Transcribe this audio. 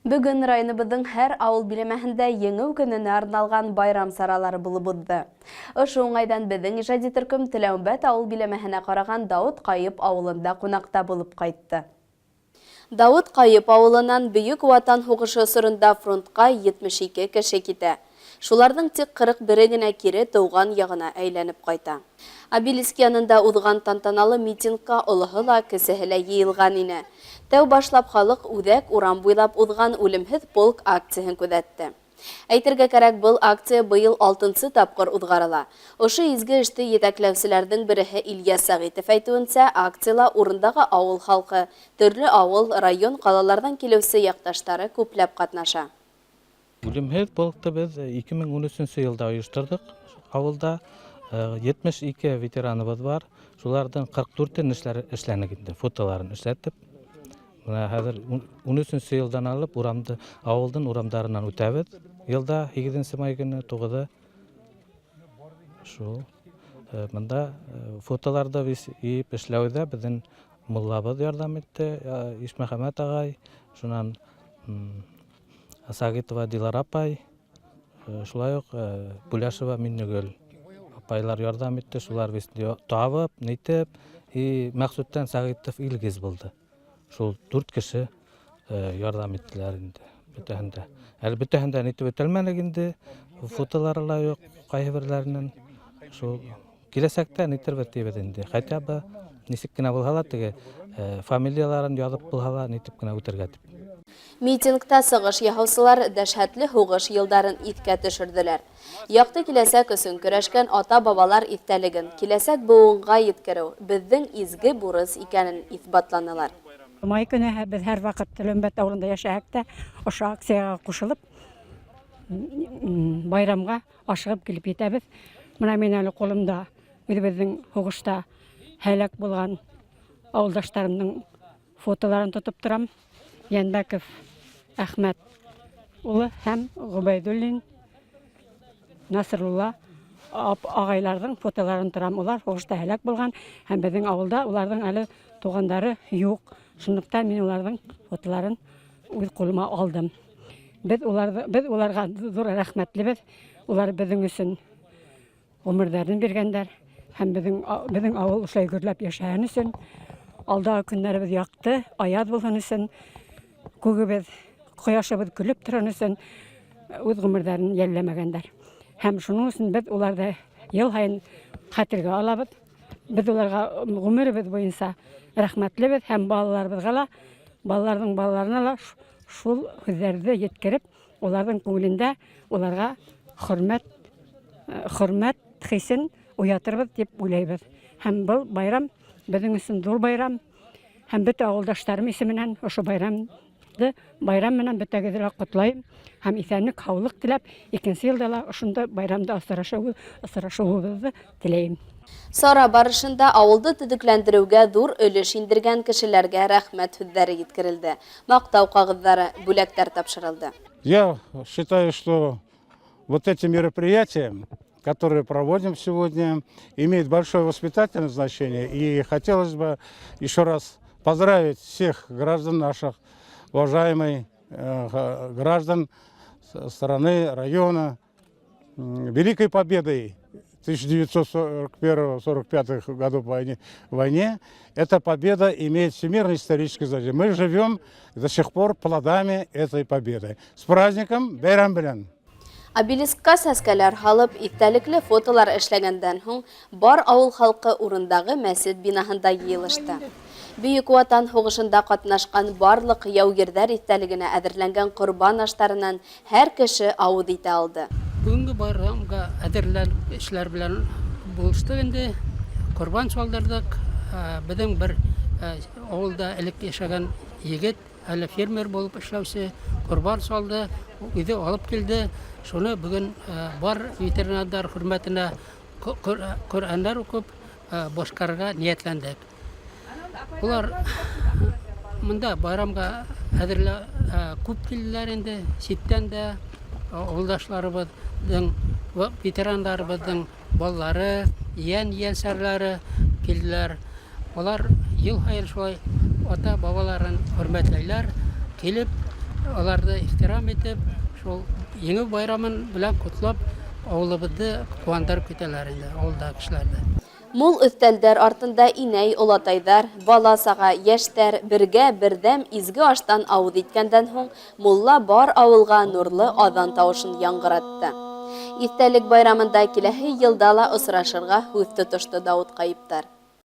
Бөгөн районыбыҙҙың һәр ауыл биләмәһендә Еңеү көнөнә арналған байрам саралары булып уҙҙы. Ошо уңайҙан беҙҙең ижади төркөм Теләүбәт ауыл биләмәһенә ҡараған Дауыт Ҡайып ауылында ҡунаҡта булып ҡайтты. Дауыт Ҡайып ауылынан Бөйөк Ватан һуғышы осоронда фронтҡа 72 кеше китә. Шуларҙың тик 41-е генә кире тыуған яғына әйләнеп ҡайта. Обелиск янында уҙған тантаналы митингка олоһо ла, кесеһе лә йыйылған ине. Тәү башлап халыҡ үҙәк урам буйлап уҙған Үлемһеҙ полк акцияһын күҙәтте. Әйтергә кәрәк, был акция быйыл алтынсы тапҡыр уҙғарыла. Ошо изге эште етәкләүселәрҙең береһе Ильяс Сәғитов әйтеүенсә, акцияла урындағы ауыл халҡы, төрлө ауыл, район, ҡалаларҙан килеүсе яҡташтары күпләп ҡатнаша. Үлемһеҙ полкты беҙ 2013 йылда ойошторҙоҡ ауылда. 72 ветераныбыҙ бар. Шуларҙың 44-ен эшләнек инде, фотоларын эшләтеп. Бына хәҙер 13 йылдан алып урамды, ауылдың урамдарынан үтәбеҙ. Йылда 8 май көнө, 9-ы. Шул. Бында фотоларҙы беҙ йыйып эшләүҙә беҙҙең муллабыҙ ярҙам итте, Ишмөхәмәт ағай, шунан Сагитова Дилара апай, шулай уҡ Пуляшева Миннегөл апайлар ярҙам итте, шулар беҙ табып, нитеп, и Мәҡсүттән Сагитов Илгиз булды. Шул 4 кеше ярҙам иттеләр инде бөтәһендә. Әле бөтәһендә нитеп үтәлмәнек инде, фотолары ла юҡ ҡайһы берҙәренең. Шул киләсәктә нитербеҙ тибеҙ инде. Хотя бы нисек кенә булһа ла теге фамилияларын яҙып булһа ла нитеп кенә үтергә тип. Митингта сығыш яһаусылар дәһшәтле һуғыш йылдарын иҫкә төшөрҙөләр. Яҡты киләсәк өсөн көрәшкән ата-бабалар иҫтәлеген киләсәк быуынға еткереү беҙҙең изге бурыс икәнен иҫбатланылар. Май көнө беҙ һәр ваҡыт Теләүбәт ауылында йәшәһәк тә, ошо акцияға ҡушылып, байрамға ашығып килеп етәбеҙ. Бына мин әле ҡулымда үҙебеҙҙең һуғышта һәләк булған ауылдаштарымдың фотоларын тотоп торам. Йәнбәков Әхмәт улы һәм Ғөбәйҙуллин Насрулла ағайларҙың фотоларын торам. Улар һуғышта һәләк булған һәм беҙҙең ауылда уларҙың әле туғандары юҡ. Шунлыҡтан мин уларҙың фотоларын үҙ ҡулыма алдым. Беҙ уларға ҙур рәхмәтлебеҙ. Улар беҙҙең өсөн ғүмерҙәрен биргәндәр һәм беҙҙең ауыл ошолай гөрләп йәшәһен өсөн, алдағы көндәребеҙ яҡты, аяҙ булһын өсөн, күгебеҙ, ҡояшыбыҙ көлөп торһон өсөн үҙ ғүмерҙәрен йәлләмәгәндәр. Һәм шуның өсөн беҙ уларҙы йыл һайын хәтергә алабыҙ. Беҙ уларға ғүмеребеҙ буйынса рәхмәтлебеҙ һәм балаларыбыҙға ла, балаларҙың балаларына ла шул һүҙҙәрҙе еткереп, уларҙың күңелендә уларға хөрмәт хисен уятырбыҙ тип уйлайбыҙ. Һәм был байрам беҙҙең өсөн ҙур байрам. Һәм бөтә ауылдаштарым исеменән ошо байрамды байрам менән бөтәгеҙҙе лә ҡотлайым һәм иҫәнлек, һаулыҡ теләп, икенсе йылда ла ошондай байрамда осрашыуыбыҙҙы теләйем. Сара барышында ауылды төҙөкләндереүгә ҙур өлөш индергән кешеләргә рәхмәт һүҙҙәре еткерелде. Маҡтау ҡағыҙҙары, бүләктәр тапшырылды. Я считаю, что вот эти мероприятия, которые проводим сегодня, имеют большое воспитательное значение. И хотелось бы еще раз поздравить всех граждан наших, уважаемых граждан страны, района, Великой Победой 1941-45 годов войне. Эта победа имеет всемирное историческое значение. Мы живем до сих пор плодами этой победы. С праздником! Бәйрәм белән! Обелискка сәскәләр һалып, иҫтәлекле фотолар эшләгәндән һуң бар ауыл халҡы урындағы мәсет бинаһында йыйылышты. Бөйөк Ватан һуғышында ҡатнашҡан барлыҡ яугирҙәр иҫтәлегенә әҙерләнгән ҡорбан аштарынан һәр кеше ауыҙ итә алды. Бөгөнгө байрамға әҙерләнеп эшләр белән булыштыҡ инде. Ҡорбан салдырҙыҡ. Беҙҙең бер ауылда элек йәшәгән егет, әле фермер булып эшләүсе, ҡорбан салды, үҙе алып килде. Шуны бөгөн бар ветерандар хөрмәтенә Ҡөрьәндәр уҡып башҡарырға ниәтләндек. Улар мында байрамға әҙерлә күп килделәр инде, ситтән дә ауылдашларыбыҙҙың, ветерандарыбыҙҙың балалары, ейән-ейәнсәрләре килделәр. Улар йыл һайын шулай ата-бабаларын хөрмәтләйләр, килеп Аларҙы ихтирам итеп, шул Еңеү байрамын белән ҡотлап, ауылыбыҙҙы ҡыуандырып китәләр инде ауылдағы кешеләрҙе. Мул өҫтәлдәр артында инәй, олатайҙар, бала-саға, йәштәр бергә, берҙәм изге аштан ауыҙ иткәндән һуң, мулла бар ауылға нурлы аҙан тауышын яңғыратты. Иҫтәлек байрамында киләһе йылда ла осрашырға һүҙ тотошто Дауытҡайыптар.